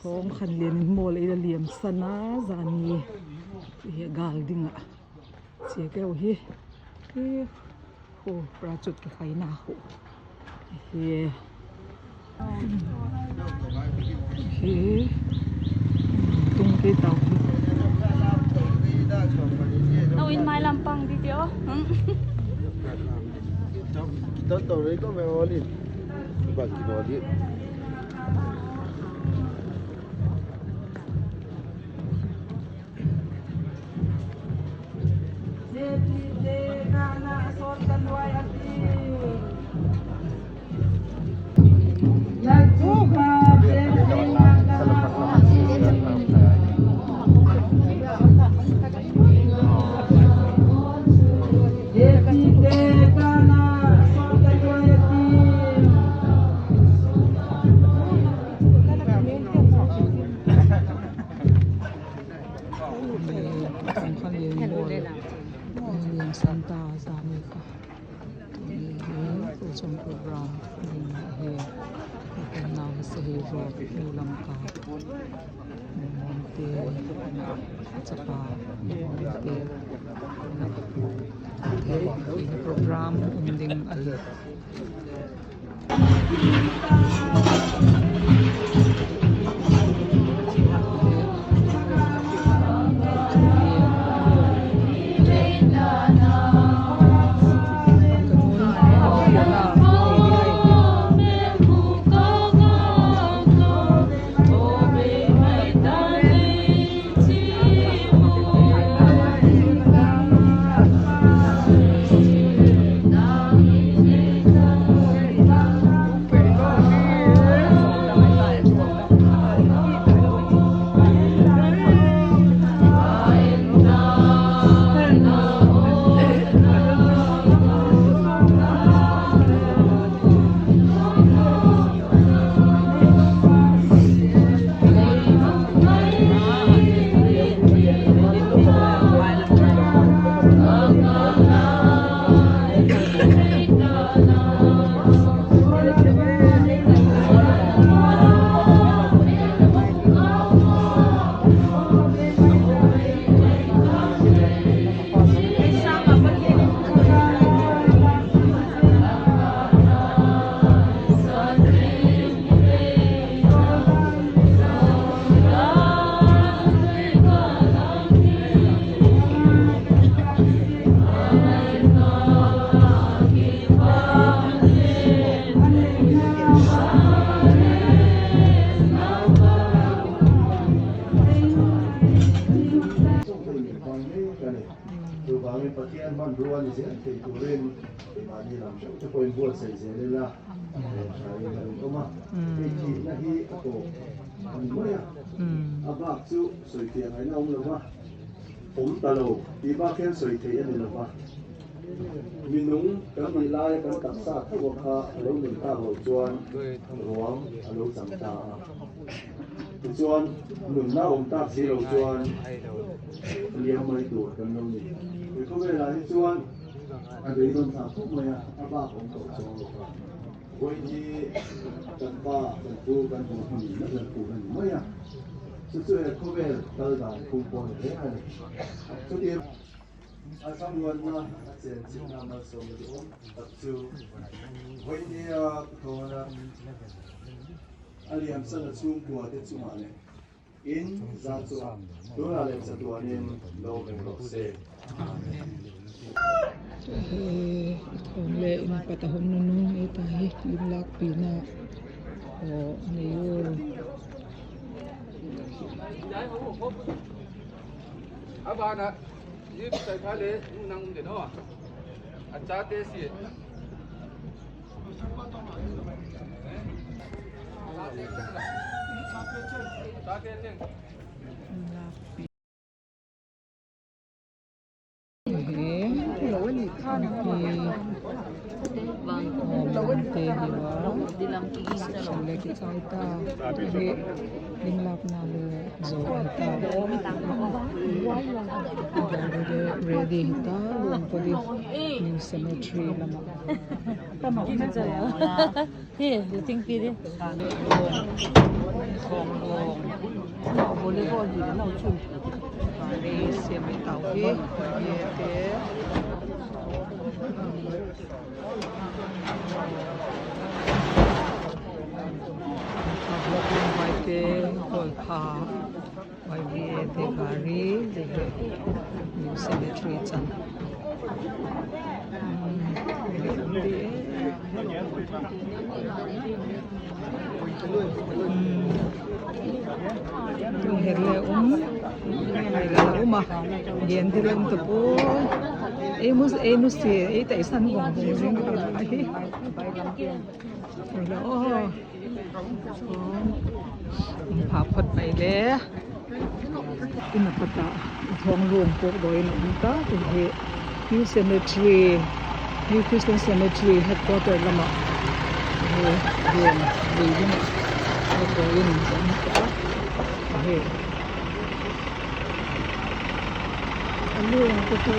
Thawng khan lian in maw leh ila liam san a zan ni hi gal ding ah che keuh hi hu prachut ki khai na huh hi hi tung te tau hi. Program um ding a ni. Chuvangin Pathian hmanrua ni zel thei turin keimahni lam hreuh te pawhin buatsaih zel ila thain a rinawm a. Hei thihna hi a tawp a ni mai a, a bak chu sawi fiah ngaihna awm lo va, awm ta lo tih bak hian sawi theih a ni lo va. Minung kan nih laia kan taksa tho kha a lo nun tak loh chuan ruang a lo chang ta a. Tichuan, nunna awm tak si lo chuan liam mai tur kan lo ni. He khawvelah hi chuan a beidawn thlak khawp mai a, a bak awm tawh chuang lo va. Vawiin hi kan pa, kan pu, kan hmu hmun in a kan pur a ni mai a. Chu chu he khawvel kal dan phung pawh a ni reng a ni. Chuti. A thlamuanna a chen chihna malsawmna duhawm tak chu vawiin nia pu Thawna a liamsan a chhungkua te chungah leh in za chungah tunah leh chatuanin lo reng rawh se. Amen. He thawn leh in patahawm na nung e ta hi lim lak pina aw ani u. Ready hi ta luang pawh hi new cemetery lamah. Phah phawt mai le in a kawtah thawng lung pawh dawiin a awm ta tih hi new cemetery new christian cemetery headquarter lamah he room lui lamah dawiin a awm ta a hei a lung te chu